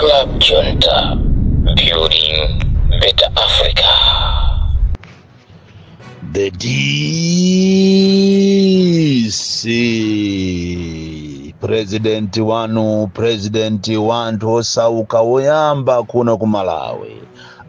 Club Junta, building better Africa. The DC, president wanu, president wanthu osauka woyamba kuno ku Malawi,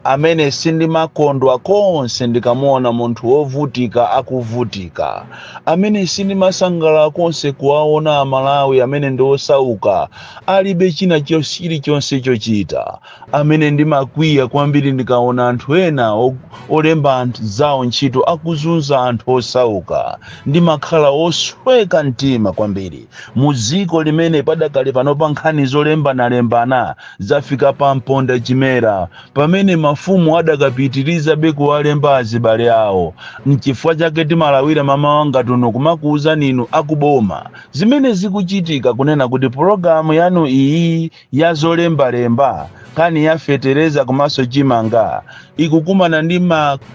amene sindimakondwa konse ndikamuona munthu wovutika akuvutika, amene sindimasangalala konse kuwaona Amalawi amene ndi osauka alibe china chilichonse chochita, amene ndimakwiya kwambiri ndikaona anthu ena olemba anthu zawo ntchito akuzunza anthu osauka. Ndimakhala osweka mtima kwambiri mu dziko limene padakali panopa nkhani zolembanalembana zafika pa mponda chimera, pamene mafumu adakapitirizabe kuwalemba azibale awo. Nchifukwa chake timalawira mama wanga tuno kumakuwuzani inu akuboma zimene zikuchitika, kunena kuti pologalamu yanu iyi ya zolembalemba, nkhani ya fetereza komanso chimanga, ikukumana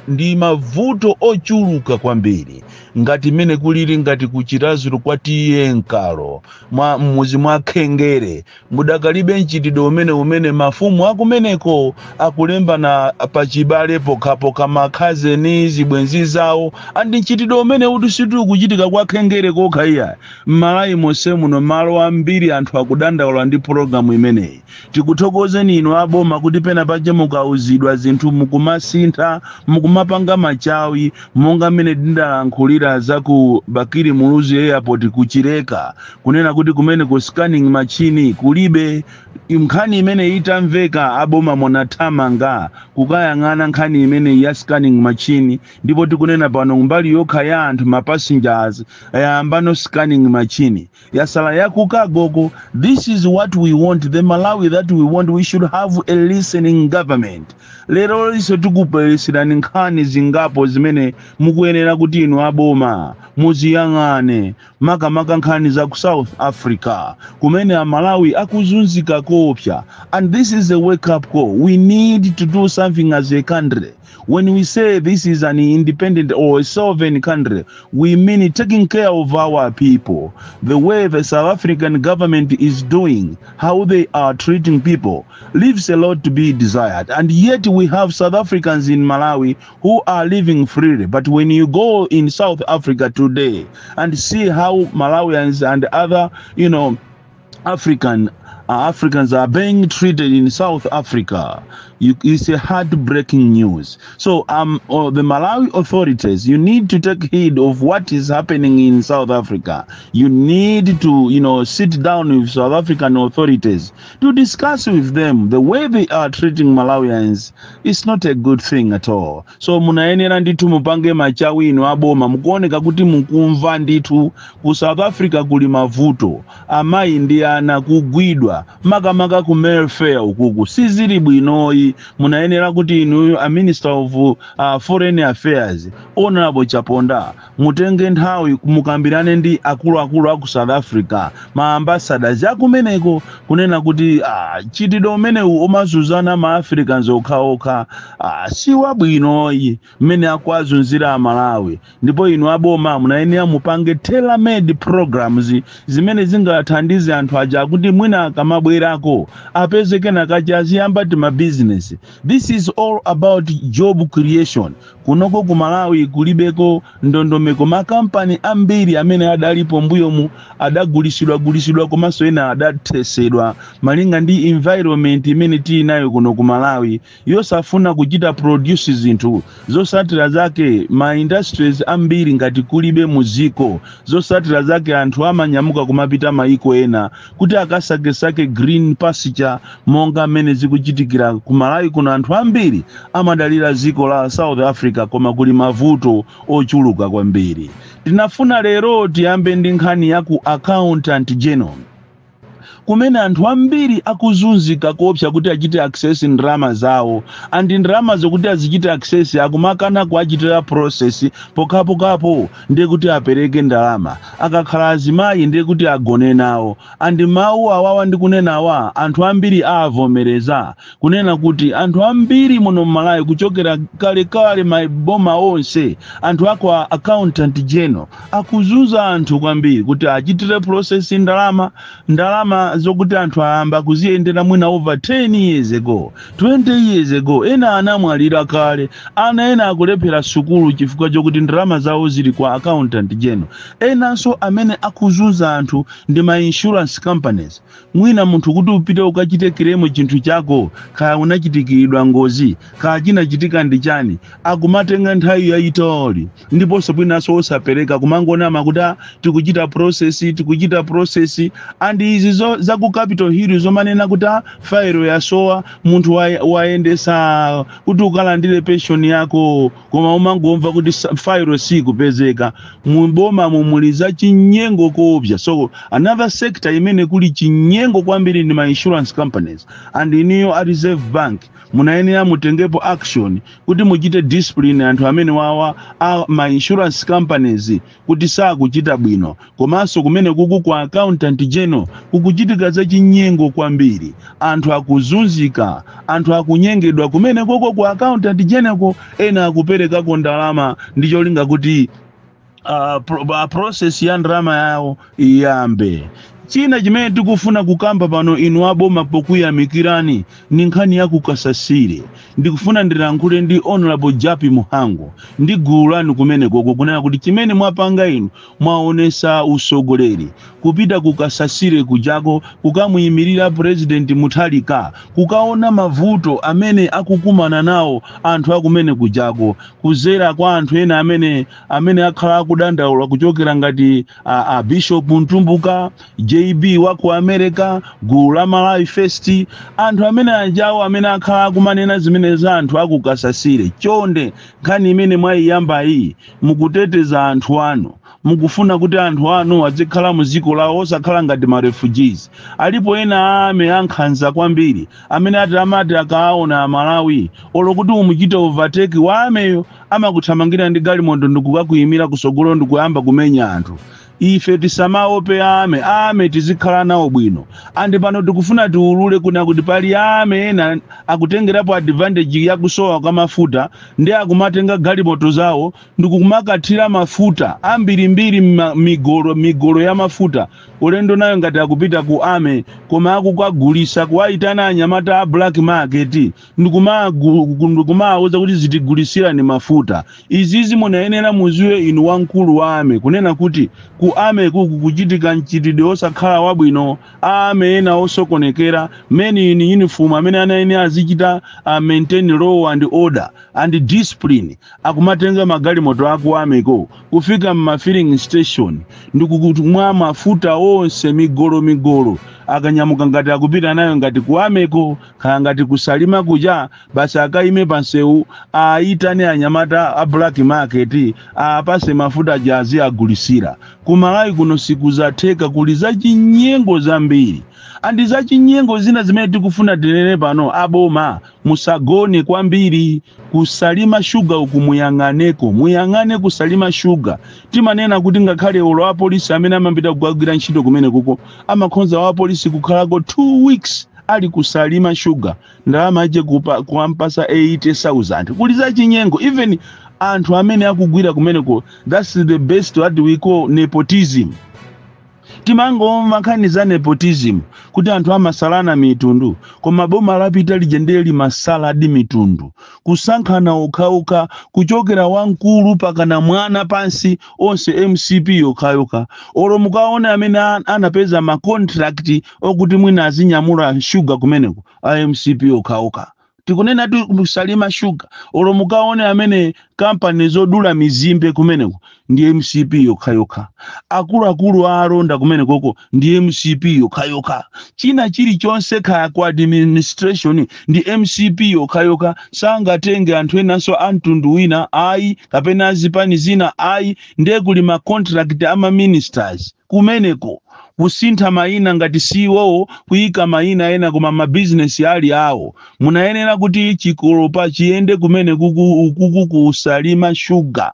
ndi mavuto ochuluka kwambiri, ngati mmene kulili ngati kuChiradzulu kwa T/A Nkalo, mwa mmuzi mwa Khengere, mudakalibe mchitidwe umene mafumu akumeneko akulembana pachibale pokhapokha, makhazeni, zibwenzi zawo. And mchitidwe umene uti situkuchitika kwa Khengere kokha iya, m'Malawi monse muno malo ambiri anthu akudandaula ndi pologalamu imeneyi. Tikuthokozeni inu aboma kuti pena pache mukauzidwa zinthu mukumasintha, mukumapanga machawi, monga mmene tindalankhulira za ku Bakili Muluzi Airport kuchileka, kunena kuti kumene ku scanning machine kulibe. Nkhani imene itamveka, aboma munathamanga kukayang'ana nkhani imene ya scanning machine, ndipo tikunena pano mbali yokha ya anthu, ma passengers, ayambano scanning machine, yasala yaku cargo ko. This is what we want, the Malawi that we want. We should have a listening government. Lero liso tikupeleserani nkhani zingapo zimene mukuyenera kuti inu aboma muziyang'ane, makamaka nkhani za ku South Africa kumene Amalawi akuzunzika kopsa. And this is a wake up call. We need to do something as a country. When we say this is an independent or a sovereign country, we mean taking care of our people. The way the South African government is doing, how they are treating people, leaves a lot to be desired. And yet we have South Africans in Malawi who are living freely. But when you go in South Africa today and see how Malawians and other Africans are being treated in South Africa, it's a heartbreaking news. So, the Malawi authorities, you need to take heed of what is happening in South Africa. You need to sit down with South African authorities to discuss with them the way they are treating Malawians. It's not a good thing at all. So, munayenera ndithu mupange machawi inu aboma, mukuoneka kuti mukumva ndithu ku South Africa kuli mavuto, amayi ndi ana kugwidwa, makamaka ku Mayfair ukuku sizili bwinoyi. Munayenera kuti inu a Minister of Foreign Affairs, Honorable Chaponda, mutenge nthawi mukambirane ndi akuluakulu aku South Africa, ma ambassadors akumeneko, kunena kuti chitidwe umenewu umazunzana ma Africans okhaokha si wabwinoyi, mmene akuazunzira Amalawi. Ndipo inu aboma munayenera mupange tailor-made programs zimene zingathandize anthu aja kuti mwina akamabwerako apeze kenakachi, aziyamba ti ma business. This is all about job creation. Kunoko ku Malawi kulibeko ndondomeko. Makampani ambiri amene adalipo mbuyomu adagulisidwa gulisidwa, komanso ena adathesedwa malinga ndi environment imene tili nayo kuno ku Malawi yosafuna kuchita produce zinthu. Zosatira zake, ma industries ambiri ngati kulibe muziko, zosatira zake anthu amanyamuka kumapita maiko ena kuti akasakesake green pasture, monga mmene zikuchitikira ku Malawi kuno. Anthu ambiri amadalira dziko la South Africa, koma kuli mavuto ochuluka kwambiri. Tinafuna lero tiyambe ndi nkhani ya ku Accountant General, kumene anthu ambiri akuzunzika koopsa kuti achite access ndalama zawo. And ndalama zokuti azichite access, akumakana kuachitira process pokhapokhapo ndiye kuti apereke ndalama. Akakhala azimayi, ndiye kuti agone nawo. And mawu awawa ndikunenawa, anthu ambiri avomereza kunena kuti anthu ambiri muno mMalawi, kuchokera kalekale, maboma onse, anthu ako a Accountant General akuzunza anthu kwambiri kuti achitire process ndalama. Ndalama ndalama zokuti anthu ayamba kuziyendera mwina over 10 years ago, 20 years ago. Ena anamwalira kale, ana ena akulephera sukulu chifukwa chokuti ndalama zawo zili kwa Accountant General. Enanso amene akuzunza anthu ndi ma insurance companies. Mwina munthu kuti upite ukachite claim chinthu chako, kaya unachitikiridwa ngozi, kaya chinachitika ndi chani, akumatenga nthawi yayitali, ndiponso mwinanso osapereka, kumangonama kuti, "Ah, tikuchita process, tikuchita process." And izi za ku Capitol Hill zomanena kuti, "Ah, failo yasowa." Munthu wayendesa kuti ukalandire pension yako, koma umangomva kuti failo sikupezeka. Muboma mumuli za chinyengo koopsa. So another sector imene kuli chinyengo kwambiri ndi ma insurance companies. And iniyo a Reserve Bank munayenera mutengepo action kuti muchite discipline anthu amene wawa a ma insurance companies kuti sakuchita bwino. Komanso kumene kuku kwa Accountant General kukuchitika za chinyengo kwambiri. Anthu akuzunzika, anthu akunyengedwa kumene koko ku Accountant General. Ena akuperekako ndalama ndi cholinga kuti process ya ndalama yawo iyambe. China chimene tikufuna kukamba pano, inu aboma, pokuyamikirani, ni nkhani ya kukasasire. Ndikufuna ndilankhule ndi Honorable Jappie Mhango ndi gulu lanu kumenekoko, kunena kuti chimene mwapanga inu, mwaonesa usogoleri kupita kukasasire kujako kukamuyimirira President Mutharika, kukaona mavuto amene akukumana nawo anthu akumene kujako, kuzera kwa anthu ena amene akhala akudandaula, kuchokera ngati a Bishop Mtumbuka, JB wa ku America, gulu la Malawi First, anthu amene ajawo amene akhala akumanena zimene za anthu akukasasire. Chonde, nkhani imene mwayiyamba iyi, mukuteteza anthu anu, mukufuna kuti anthu anu azikhala mu dziko lawo, osakhala ngati ma refugees. Alipo ena ame ankhanza kwambiri amene ati amati akaona Amalawi, olo kuti umuchite overtake wa ameyo, amakuthamangira ndi galimoto ndikukakuyimira kusogolo ndikuyamba kumenya anthu. Ife tisamaope ame. Ame tizikhala nawo bwino. And pano tikufuna tiulule kuna kuti pali ame ena akutengerapo advantage yakusowa kwa mafuta, ndi akumatenga galimoto zawo ndikumakathira mafuta ambirimbiri, migolo migolo ya mafuta, ulendo nayo ngati akupita ku ame, koma akukagulisa, kuwayitana anyamata a black market ndikumawuza kuti zitigulisirani mafuta. Izizi munayenera muziwe inu wamkulu wa ame, kunena kuti ku ame kuku kuchitika mchitidwe osakhala wabwino. Ame ena osokonekera, men in uniform amene anayenera azichita maintain law and order and discipline, akumatenga magalimoto aku ameko kufika mma filling station ndikukumwa mafuta onse migolo migolo. Akanyamuka ngati akupita nayo ngati ku ameko, kaya ngati kusalima kuja, basi akayime pansewu, ayitane anyamata a black market, apase mafuta jazi agulisira. Kumalawi kuno sikuzatheka, kuli zachinyengo zambiri. And zachinyengo zina zimene tikufuna tinene pano, aboma musagone kwambiri. Kusalima Shuga uku muyang'aneko, muyang'ane Kusalima Shuga. Timanena kuti ngakhale ulo apolisi amene amapita kukagwira ntchito kumene kuko, amakhonza wa apolisi kukhalako 2 weeks ali Kusalima Shuga, ndalama ache kuwampasa 80,000. Kuli zachinyengo. Even anthu amene akugwira kumeneko, that's the best what we call nepotism. Timangomva nkhani za nepotism kuti anthu amasalana mitundu, koma boma lapita lija ndiye limasaladi mitundu, kusankhana okhaokha, kuchokera wamkulu pakana mwana pansi, onse MCP yokhayokha. Olo mukaona amene anapeza ma contract okuti mwina azinyamula shuga kumeneko, a MCP okhaokha. Tikunena tu Kusalima Shuga. Olo mukaone amene kampani zodula mizimbe kumeneko, ndi MCP yokhayokha. Akuluakulu a alonda kumenekoko ndi MCP yokhayokha. China chilichonse, kaya ku administration, ndi MCP yokhayokha. Sangatenge anthu enanso a mtundu wina ayi, kapena azipani zina ayi. Ndiye kuli ma contract ama ministers kumeneko, kusintha mayina ngati siwowo, kuyika mayina ena, koma mabizinesi ali awo. Munayenera kuti chikolopa chiyende kumene kuku Kusalima Shuga,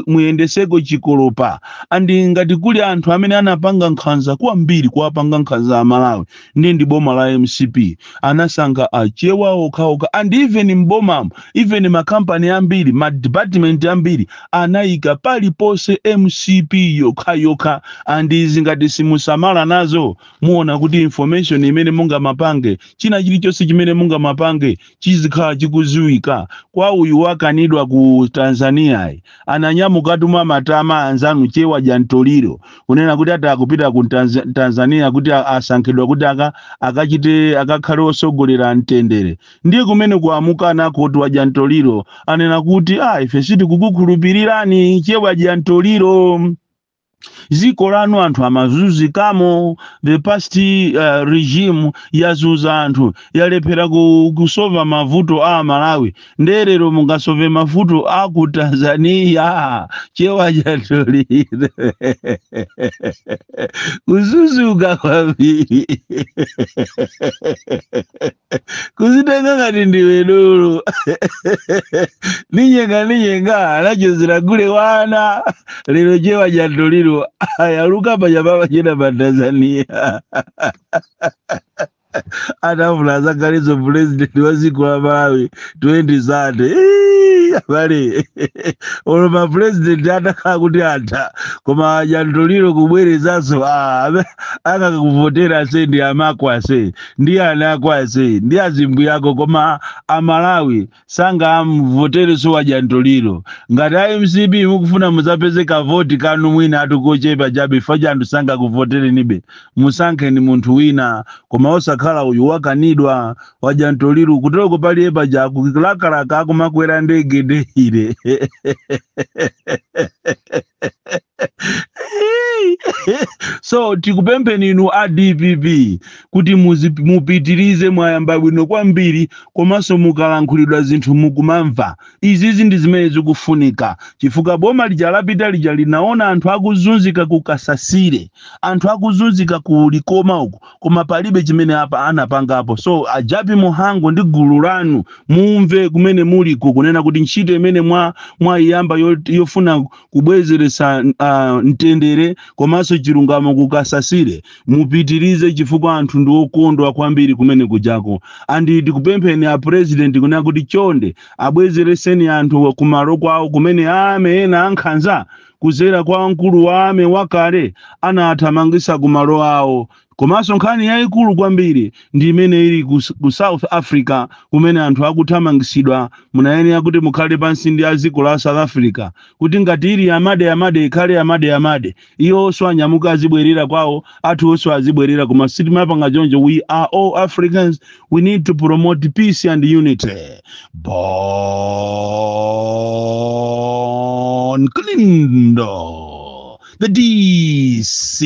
muyendeseko chikolopa. And ngati kuli anthu amene anapanga nkhanza kwambiri, kuwapanga nkhanza Amalawi, ndi boma la MCP. Anasankha Achewa okhaokha. And even mbomamo, even makampani ambiri, ma department ambiri, anayika paliponse MCP yokhayokha. And izi ngati simusamala nazo, muona kuti information imene mungamapange, china chilichonse chimene mungamapange chizikhala chikuziwika. Kwa uyu wakanidwa ku Tanzania, ananyamukatu mwa matama anzanu Chewa Jantoliro kunena kuti ati akupita ku Tanzania kuti asankhidwa kuti akachite akakhale osogolera mtendere. Ndiye kumene kuamukana kuti Wajantoliro anena kuti, "Ah, ife sitikukukhulupirirani Chewa Jantoliro. Dziko lanu anthu amazunzikamo. The past regime yazuza anthu, yalephera kusova mavuto a Malawi. Nderero mungasove mavuto a ku Tanzania?" Chewa Jantoliro kuzuzuka kwambiri, kuzitenga ngati ndiwe dolo. Ninyenga ninyenga anachezera kule wana. Lero Chewa Jantoliro ayaluka pachapapa chena pa Tanzania, atafuna azakhaleso president wa dziko la Malawi 2030. Abale, olo ma president atakhala kuti atha, koma Jantoliro kubwerezanso, akakuvotera se ndi amako ase, ndi ana ako ase, ndi azimbu yako, koma Amalawi sangamvotereso wa Jantoliro. Ngati a MCP mukufuna muzapeze kavoti kanu mwina atukochepa chabe fa anthu sangakuvoterenibe, musankheni munthu wina, koma osakhala uyu wakanidwa wa Jantoliro. Kutoko paliye paja kulakalaka akumakwera ndege deire. So tikupempheni inu a DPP kuti mupitirize, mwayamba bwino kwambiri, komanso mukalankhulidwa zinthu mukumamva. Izizi ndi zimene zikufunika, chifukwa boma lija lapita lija linaona anthu akuzunzika ku Kasasire, anthu akuzunzika ku Likoma uku, koma palibe chimene apa anapangapo. So ajapi Muhango ndi gulu lanu, mumve kumene muliko kunena kuti ntchito imene mwayiyamba yofuna kubwezeresa mtendere komanso chilungamo ku Kasasire, mupitirize, chifukwa anthu ndi okondwa kwambiri kumene kujako. And tikupempheni a president kunena kuti chonde abwezereseni anthu kumalo kwawo kumene ame ena ankhanza kuzera kwa mkulu wa ame wakale anathamangisa kumalo awo. Komanso nkhani yayikulu kwambiri ndi imene ili ku South Africa kumene anthu akuthamangisidwa. Munayenera kuti mukhale pansi ndi a dziko la South Africa kuti ngati ili amade amade ikhale amade amade, iwonso anyamuka azibwerera kwawo, athu onso azibwerera. Koma sitimapanga choncho. We are all Africans. We need to promote peace and unity. Bon Kalindo, the DC,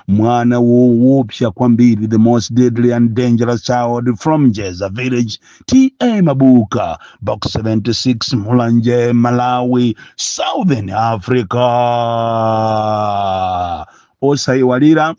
mwana woopsa kwambiri, the most deadly and dangerous child from Jeza village, TA Mabuka, Box 76, Mulanje, Malawi, Southern Africa. Osayiwalira,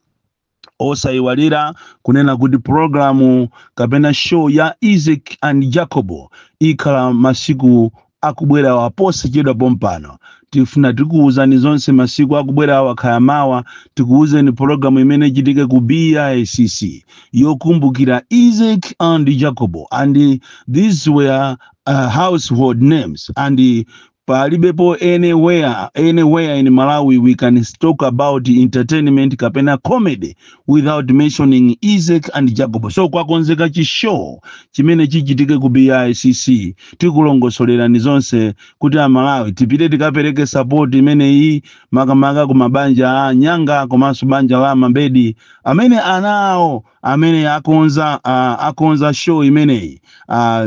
osayiwalira kunena kuti programu kapena show ya Isaac and Jacobo ikhala masiku akubwerawa posachedwa pompano. Tifuna tikuwuzani zonse masiku akubwerawa, khaya mawa tikuwuzeni programu imene ichitike ku BICC yokumbukira Isaac and Jacobo. And these were household names, and palibepo anywhere in Malawi we can talk about entertainment kapena comedy without mentioning Isaac and Jacob. So kwakonzeka chi show chimene chichitike ku BICC. Tikulongosolerani zonse kuti Amalawi tipite tikapereke support imeneyi, makamaka ku mabanja a Nyanga komanso banja la Mabedi amene ana awo amene akonza show imeneyi.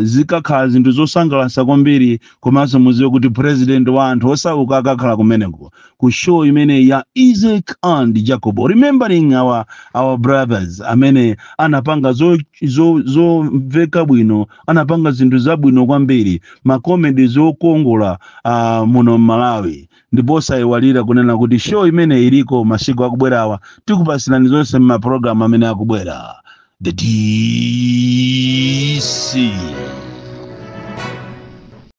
Zikakhala zinthu zosangalatsa kwambiri. Komanso muziwe kuti president wa anthu osauka akakhala kumeneko ku show imeneyi ya Isaac and Jacob, remembering our brothers amene anapanga zomveka bwino, anapanga zinthu zabwino kwambiri, ma comedy zokongola muno Mmalawi. Ndipo osayiwalira kunena kuti show imene iliko masiku akubwerawa. Tikupasirani zonse mmapulogalamu amene akubwera. The DC.